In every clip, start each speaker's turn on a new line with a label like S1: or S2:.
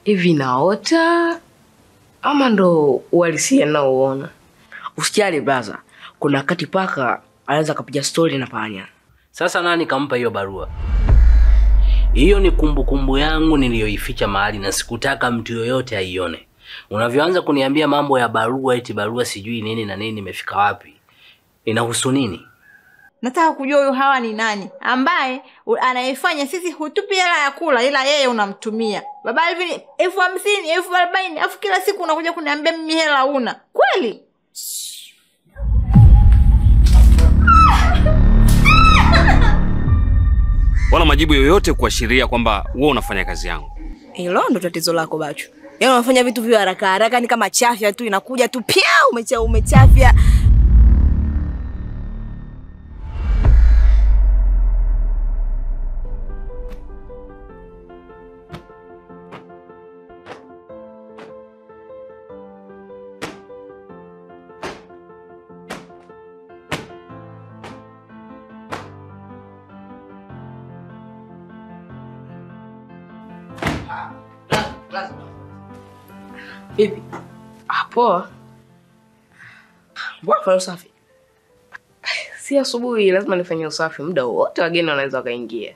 S1: Hivi naota ama ndo uhalisia naoona?
S2: Usijali brother, kuna wakati paka anaweza kupiga story na panya.
S3: Sasa nani kampa hiyo barua? Hiyo ni kumbukumbu yangu niliyoificha mahali na sikutaka mtu yoyote aione. Unavyoanza kuniambia mambo ya barua eti barua sijui nini na nini imefika wapi, inahusu nini?
S4: Nataka kujua huyu Hawa ni nani ambaye anayefanya sisi hutupi hela ya kula ila yeye unamtumia. Baba Alvin 50,000, 40,000, afu kila siku unakuja kuniambia mimi hela una. Kweli?
S5: Wala majibu yoyote kuashiria kwamba wewe unafanya kazi yangu.
S6: Hilo ndo tatizo lako Bachu. Yaani unafanya vitu vya haraka haraka ni kama chafya tu inakuja tu pia umechafya.
S1: Vipi? Ah, poa.
S2: Mbona unafanya usafi?
S1: Si asubuhi lazima nifanye usafi, muda wote wageni wanaweza wakaingia.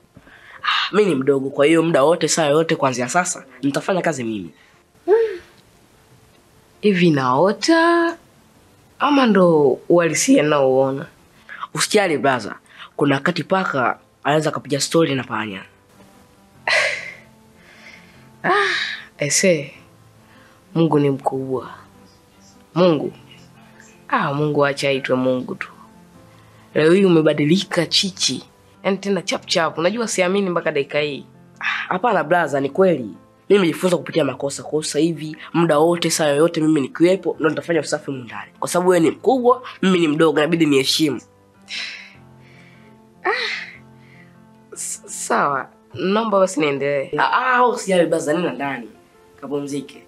S2: Ah, mimi ni mdogo kwa hiyo muda wote saa yote kuanzia sasa nitafanya kazi mimi.
S1: Hivi naota ama ndo uhalisia naoona?
S2: Usijali brother, kuna wakati paka anaweza kupiga story na panya.
S1: Ah, ese Mungu ni mkubwa. Mungu. Ah, Mungu acha aitwe Mungu tu. Leo hii umebadilika Chichi. Yaani tena chap chap. Unajua siamini mpaka dakika hii.
S2: Hapana brother, ni kweli. Mimi nimejifunza kupitia makosa. Kwa sasa hivi muda wote saa yoyote mimi nikiwepo ndo nitafanya usafi ndani. Kwa sababu wewe ni mkubwa, mimi ni mdogo, inabidi niheshimu.
S1: Ah. Sawa. Naomba basi niendelee.
S2: Ah, usijali brother, nina ndani. Kapumzike.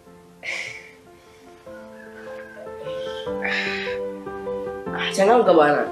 S2: Changamka bwana.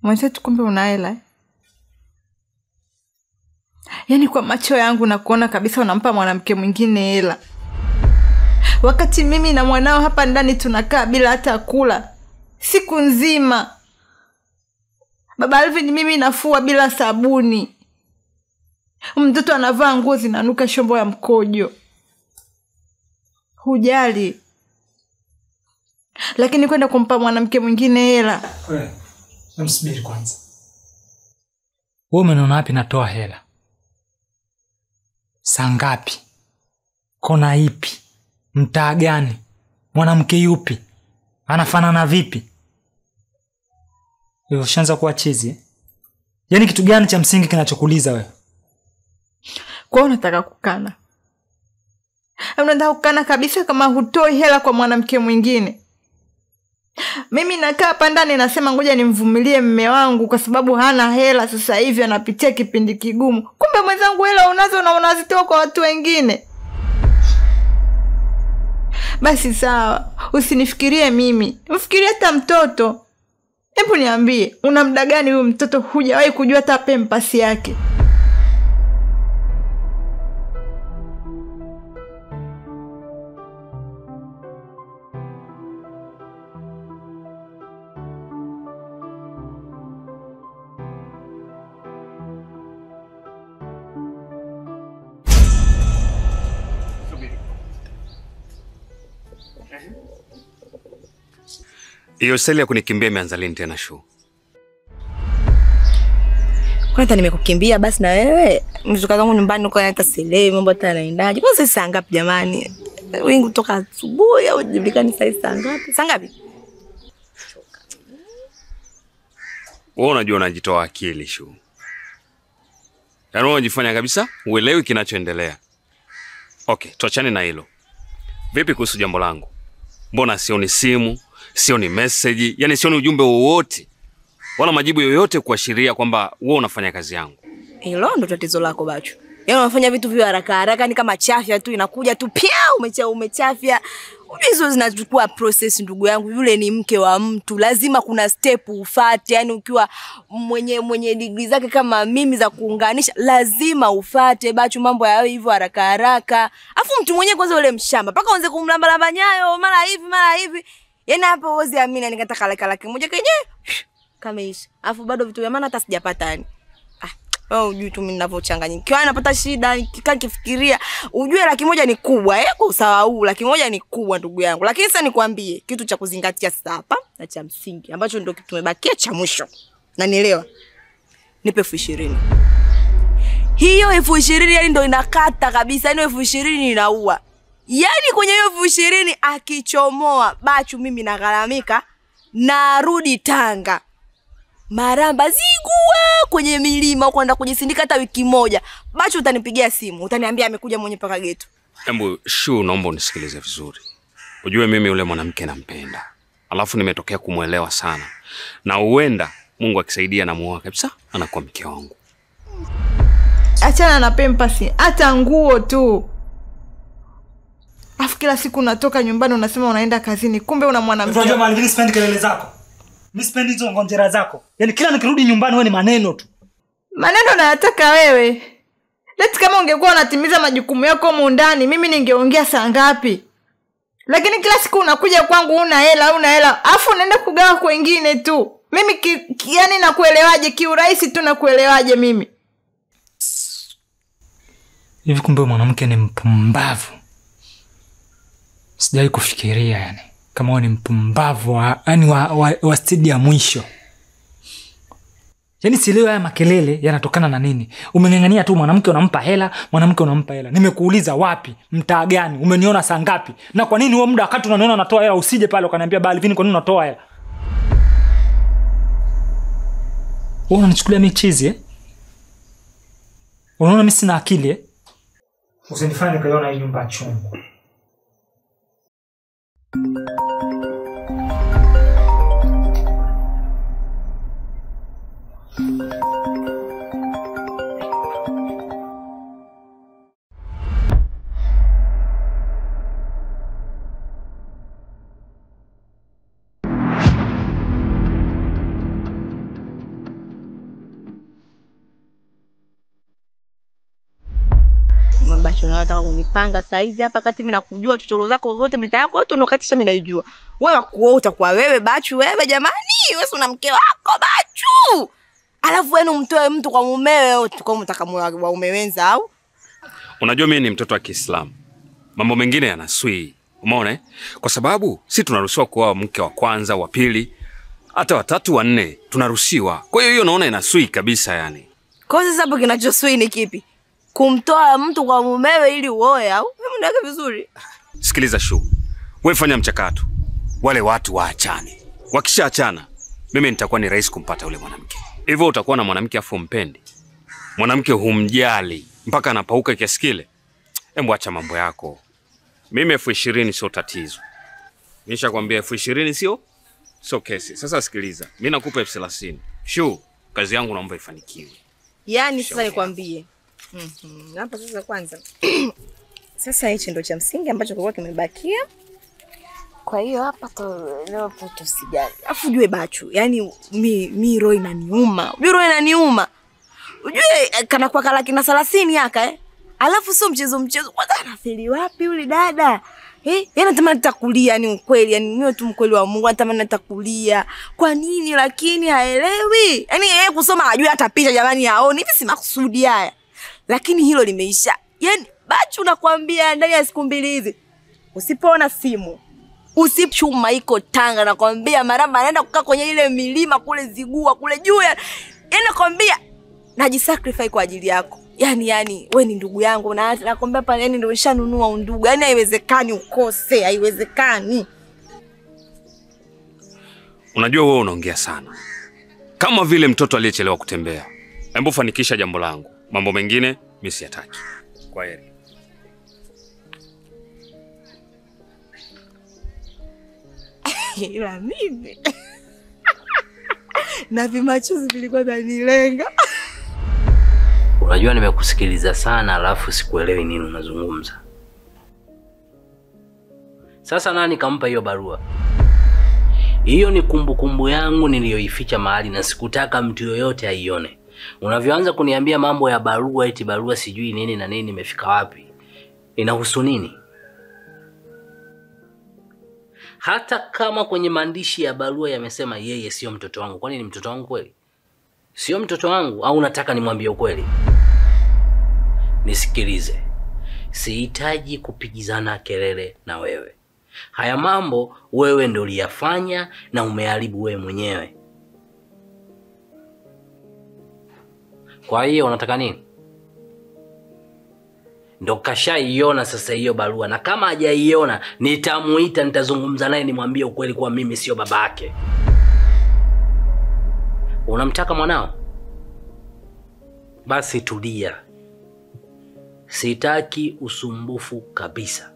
S4: Mwenzetu kumbe una hela. Yaani kwa macho yangu na kuona kabisa unampa mwanamke mwingine hela. Wakati mimi na mwanao hapa ndani tunakaa bila hata kula siku nzima. Baba Alvin mimi nafua bila sabuni. Mtoto anavaa nguo zinanuka shombo ya mkojo. Hujali. Lakini kwenda kumpa mwanamke mwingine hela.
S7: Wewe, msubiri kwanza. Wewe umeona wapi natoa hela? Saa ngapi? Kona ipi? Mtaa gani? Mwanamke yupi? Anafanana vipi? Wewe ushaanza kuwa chizi eh? Yaani kitu gani cha msingi kinachokuuliza wewe?
S4: Kwa unataka kukana? Unataka kukana kabisa kama hutoi hela kwa mwanamke mwingine? Mimi nakaa hapa ndani nasema ngoja nimvumilie mume wangu kwa sababu hana hela sasa hivi anapitia kipindi kigumu. Kumbe mwenzangu hela unazo na unazitoa kwa watu wengine. Basi sawa, usinifikirie mimi. Mfikirie hata mtoto. Hebu niambie, una muda gani huyu mtoto hujawahi kujua hata pempasi yake?
S5: Hiyo seli ya kunikimbia imeanza lini tena Shu?
S6: Kwani hata nimekukimbia basi na wewe? Mzuka zangu nyumbani uko hata sielewi mambo hata yanaendaje. Kwanza sasa saa ngapi jamani? Wingu toka asubuhi au julikani sasa saa ngapi? Saa ngapi?
S5: Wewe unajua unajitoa akili Shu. Yaani unajifanya kabisa uelewi kinachoendelea. Okay, tuachane na hilo. Vipi kuhusu jambo langu? Mbona sioni simu, sioni message, yani sioni ujumbe wowote wala majibu yoyote kuashiria kwamba wewe unafanya kazi yangu?
S6: Hilo ndo tatizo lako Bachu. Yaani unafanya vitu vya haraka haraka, ni kama chafya tu inakuja tu pia umechafya. Unajua hizo zinachukua process ndugu yangu. Yule ni mke wa mtu, lazima kuna step ufuate. Yaani ukiwa mwenye degree zake kama mimi za kuunganisha, lazima ufuate Bachu, mambo yao hivyo haraka haraka. Afu mtu mwenyewe kwanza yule mshamba, mpaka uanze kumlamba lamba nyayo mara hivi mara hivi. Yaani hapo huwezi amini, nikataka laki moja kenyewe kameisha. Afu bado vitu vya maana hata sijapata yani. Wewe unajui tu mimi ninavyochanganyikiwa, napata shida nikikaa nikifikiria. Ujue 100,000 ni kubwa kwa usawa huu 100,000 ni kubwa ndugu yangu. Lakini sasa nikwambie kitu cha kuzingatia sasa hapa na cha msingi ambacho ndio kitu tumebakia cha mwisho. Na nielewa. Nipe 20,000. Hiyo 20,000 yani ndio inakata kabisa. Yani 20,000 inaua. Yaani kwenye hiyo 20,000 akichomoa Bachu mimi nagharamika narudi Tanga. Maramba zigua kwenye milima kwenda kujisindika hata wiki moja. Bachu utanipigia simu, utaniambia amekuja mwenye paka getu.
S5: Hebu Shu, naomba unisikilize vizuri. Ujue mimi yule mwanamke nampenda. Alafu nimetokea kumuelewa sana. Na huenda Mungu akisaidia na muoa kabisa anakuwa mke wangu.
S4: Achana na pempasi, hata nguo tu. Afu kila siku unatoka nyumbani unasema unaenda kazini, kumbe una mwanamke.
S7: Unajua Malvini, sipendi kelele zako. Mimi sipendi hizo ngonjera zako. Yaani kila nikirudi nyumbani wewe ni maneno tu.
S4: Maneno nayataka wewe. Leti kama ungekuwa unatimiza majukumu yako humu ndani, mimi ningeongea saa ngapi? Lakini kila siku unakuja kwangu una hela, afu unaenda kugawa kwa wengine tu. Mimi yani nakuelewaje kiurahisi tu, nakuelewaje mimi?
S7: Hivi kumbe mwanamke ni mpumbavu. Sijawahi kufikiria yani kama wewe ni mpumbavu yani wa stidi ya mwisho. Yaani sielewi haya makelele yanatokana na nini? Umeng'ang'ania tu mwanamke unampa hela, mwanamke unampa hela. Nimekuuliza wapi, mtaa gani, umeniona saa ngapi? Na kwa nini wewe muda wakati unaniona natoa hela usije pale ukaniambia Balvin kwa nini unatoa hela? Wewe unanichukulia mimi chizi eh? Unaona mimi sina akili eh? Usinifanye nikaiona hii nyumba chungu.
S6: Unataka kunipanga saa hizi hapa kati mimi nakujua chochoro zako zote, mita yako yote unokatisha mimi naijua. Wewe kuoa utakuwa wewe Bachu wewe jamani, wewe una mke wako Bachu. Alafu wewe umtoe mtu kwa mumewe kwa mtaka waume wenza au?
S5: Unajua mimi ni mtoto wa Kiislamu. Mambo mengine yanasui. Umeona eh? Kwa sababu si tunaruhusiwa kuoa mke wa kwanza, wa pili, hata wa tatu, wa nne tunaruhusiwa. Kwa hiyo hiyo naona inasui kabisa yani.
S6: Kwa hiyo sasa hapo kinachosui ni kipi? Kumtoa mtu kwa mumewe ili uoe au? Hebu niweke vizuri.
S5: Sikiliza Shu. Wewe fanya mchakato. Wale watu waachane. Wakishaachana, mimi nitakuwa ni rahisi kumpata yule mwanamke. Hivyo utakuwa na mwanamke afu umpendi. Mwanamke humjali mpaka anapauka kiasi kile. Hebu acha mambo yako. Mimi 20,000 sio tatizo. Nishakwambia 20,000 sio kesi. Sasa sikiliza. Mimi nakupa 30,000. Shu, kazi yangu naomba ifanikiwe.
S6: Yaani sasa nikwambie. Hapa sasa kwanza. Sasa hichi ndio cha msingi ambacho kilikuwa kimebakia. Kwa hiyo hapa leo tusijali. Afu ujue Bachu, yani mi roho inaniuma. Ujue roho inaniuma. Ujue kana kwa laki na 30 yaka eh. Alafu sio mchezo. Kwanza anafeli wapi yule dada? Eh, yani natamani nitakulia yani ukweli, yani niwe tu mkweli wa Mungu, natamani nitakulia. Kwa nini lakini haelewi? Yani yeye kusoma hajui hata picha jamani haoni. Hivi si makusudi haya. Lakini hilo limeisha. Yaani Bachu nakwambia ndani ya siku mbili hizi usipoona simu, usichuma iko Tanga nakwambia Maramba anaenda kukaa kwenye ile milima kule Zigua kule juu. Yaani nakwambia Najisacrifice kwa ajili yako. Yaani wewe ni ndugu yangu na nakwambia pale yani ndio nishanunua undugu. Yaani haiwezekani ukose, haiwezekani.
S5: Unajua wewe unaongea sana. Kama vile mtoto aliyechelewa kutembea. Hebu fanikisha jambo langu. Mambo mengine mimi siyataki. Kwaheri.
S6: Ila mimi na vimachozi vilikuwa vinanilenga.
S3: Unajua nimekusikiliza sana alafu sikuelewi nini unazungumza. Sasa nani kampa hiyo barua? Hiyo ni kumbukumbu yangu niliyoificha mahali na sikutaka mtu yoyote aione. Unavyoanza kuniambia mambo ya barua eti barua sijui nini na nini imefika wapi. Inahusu nini? Hata kama kwenye maandishi ya barua yamesema yeye sio mtoto wangu, kwani ni mtoto wangu kweli? Sio mtoto wangu au unataka nimwambie ukweli? Nisikilize. Sihitaji kupigizana kelele na wewe. Haya mambo wewe ndio uliyafanya na umeharibu wewe mwenyewe. Kwa hiyo unataka nini? Ndo kashaiona sasa hiyo barua, na kama hajaiona nitamuita, nitazungumza naye nimwambie ukweli kuwa mimi sio babake. Unamtaka mwanao? Basi tulia. Sitaki usumbufu kabisa.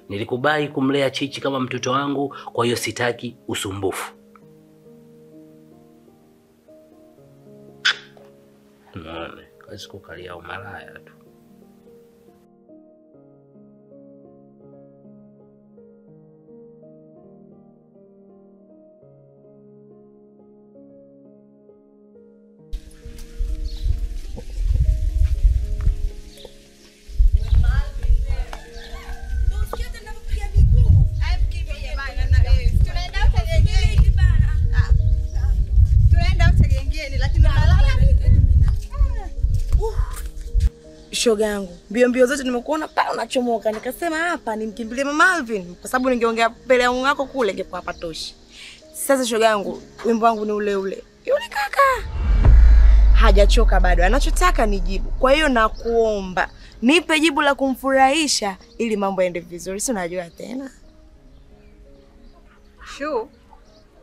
S3: Nilikubali kumlea Chichi kama mtoto wangu, kwa hiyo sitaki usumbufu. Muone, kazi kukalia umalaya tu.
S6: Shoga yangu, mbio mbio zote nimekuona pale unachomoka, nikasema hapa nimkimbilie Mama Alvin kwa sababu ningeongea mbele ya wako kule ingekuwa hapatoshi. Sasa shoga yangu, wimbo wangu ni ule ule. Yule kaka hajachoka bado, anachotaka ni jibu. Kwa hiyo nakuomba nipe jibu la kumfurahisha ili mambo yaende vizuri. Si unajua tena.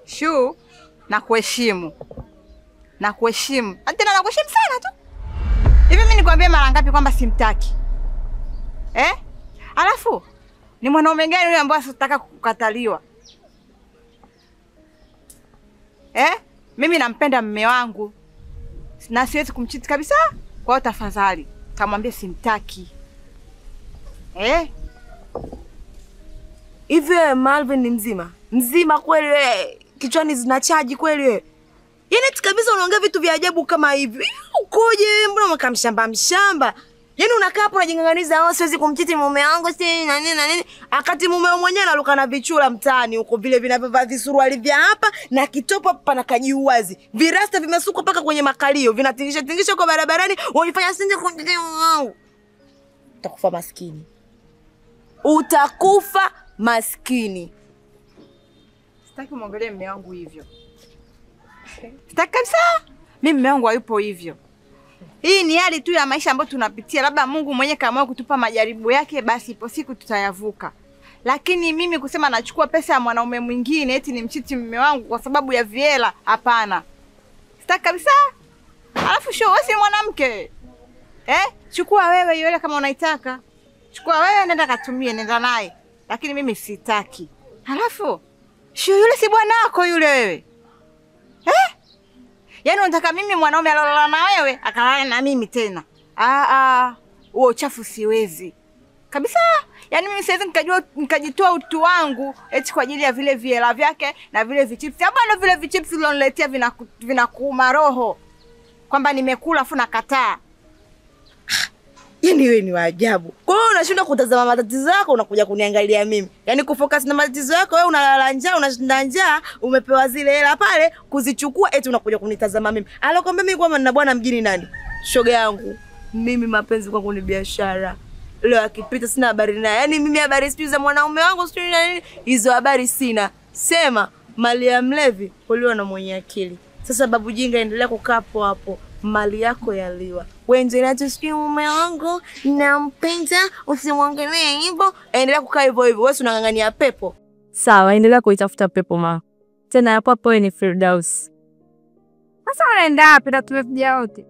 S4: Shu nakuheshimu. Nakuheshimu. Tena nakuheshimu sana tu. Hivi mimi nikwambie mara ngapi kwamba simtaki? Eh? Alafu ni mwanaume gani yule ambaye asitaka kukataliwa? Eh? Mimi nampenda mume wangu na siwezi kumchiti kabisa. Kwa hiyo tafadhali kamwambie simtaki. Eh?
S6: Hivi Malvin ni mzima? Mzima kweli wewe? Kichwani zinachaji kweli wewe? Yaani kabisa unaongea vitu vya ajabu kama hivi. Ukoje mbona umekaa mshamba mshamba? Yaani unakaa hapo unajinganganiza, "Oh siwezi kumchiti mume wangu si na nini na nini." Akati mume mwenyewe analuka na vichura mtaani huko vile vinavyovaa visuruali vya hapa na kitopo hapa na kajiuazi. Virasta vimesukwa paka kwenye makalio, vinatingisha tingisha kwa barabarani, unajifanya sinje kumchiti mume wangu. Utakufa maskini. Utakufa maskini.
S4: Sitaki muongelee mume wangu hivyo. Sitaki kabisa. Mimi mume wangu hayupo hivyo. Hii ni hali tu ya maisha ambayo tunapitia. Labda Mungu mwenyewe kaamua kutupa majaribu yake, basi ipo siku tutayavuka. Lakini mimi kusema nachukua pesa ya mwanaume mwingine eti nimchiti mume wangu kwa sababu ya viela, hapana. Sitaki kabisa. Alafu show wewe si mwanamke. Eh? Chukua wewe hiyo hela kama unaitaka. Chukua wewe, nenda katumie, nenda naye. Lakini mimi sitaki. Alafu show yule si bwanako yule wewe. Eh? Yaani unataka mimi mwanaume alolala na wewe akalala na mimi tena? Huo uchafu siwezi. Kabisa. Yaani mimi siwezi nikajua nikajitoa utu wangu eti kwa ajili ya vile viela vyake na vile vichips. Bado vile vichips ulioniletea vinakuuma roho. Kwamba nimekula afu nakataa.
S6: Yaani wewe ni waajabu. Kwa hiyo unashindwa kutazama matatizo yako unakuja kuniangalia mimi. Yaani kufocus na matatizo yako wewe, unalala njaa, unashinda njaa, umepewa zile hela pale kuzichukua eti unakuja kunitazama mimi. Alokwambia mimi kwamba nina bwana mjini nani? Shoga yangu, mimi mapenzi kwangu ni biashara. Leo akipita sina habari naye. Yaani mimi habari sijui za mwanaume wangu sijui na nini, hizo habari sina. Sema mali ya mlevi kuliwa na mwenye akili. Sasa babu jinga endelea kukaa hapo hapo. Mali yako yaliwa. Wewe endelea tu, sijui mume wangu nampenda, usimwongelee hivyo. Endelea kukaa hivyo hivyo. Wewe unang'ang'ania pepo.
S8: Sawa, endelea kuitafuta pepo ma. Tena hapo hapo ni Firdaus.
S9: Sasa unaenda wapi na tumekuja wote?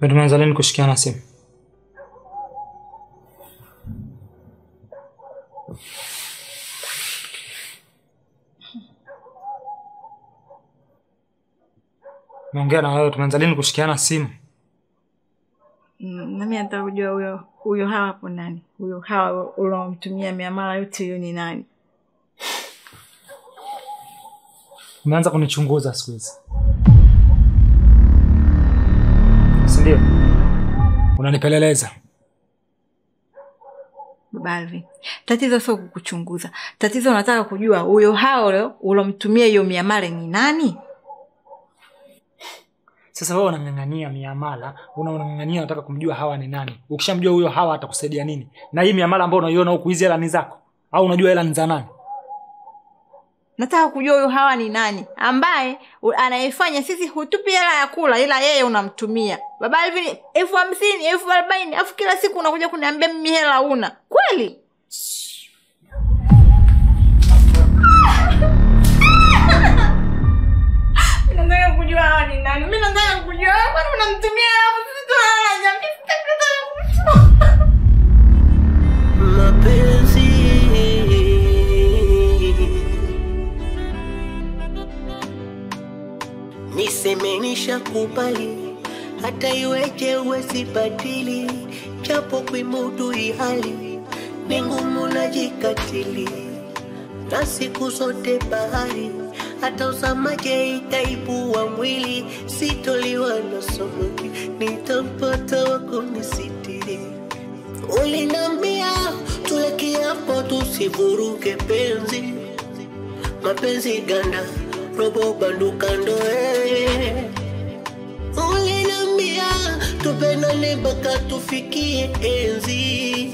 S7: Tumeanza lini kushikiana simu? Naongea na wewe, tumeanza lini kushikiana simu?
S4: Nami nataka kujua huyo hawa hapo nani? Huyo hawa uliomtumia miamala yote hiyo ni nani?
S7: Umeanza kunichunguza siku hizi. Ndio. Unanipeleleza.
S4: Baba Alvin, tatizo sio kukuchunguza. Tatizo unataka kujua huyo hao ulomtumia hiyo miamala ni nani?
S7: Sasa wewe unang'ang'ania miamala, unang'ang'ania unataka kumjua hawa ni nani. Ukishamjua huyo hawa atakusaidia nini? Na hii miamala ambayo unaiona huku hizi hela ni zako au unajua hela ni za nani?
S4: Nataka kujua huyo hawa ni nani ambaye anayefanya sisi hutupi hela ya kula ila yeye unamtumia. Baba Alvin 50,000, 40,000, afu kila siku unakuja kuniambia mimi hela huna. Kweli? Mimi nataka kujua hawa ni nani. Mimi nataka kujua kwani unamtumia alafu sisi tunalala njaa. Mimi sitaki kujua.
S10: Mapenzi nisemenisha kubali, hata iweje uwezi badili, japo kuimudu hali ni ngumu najikatili, na siku zote bahari hata uzamaje itaibua mwili, sitoliwa na samaki nitampata wako nisitiri. Ulinambia tule kiapo tusivuruge penzi, mapenzi ganda robo banduka ndoe. Ulinambia tupendane mpaka tufikie enzi.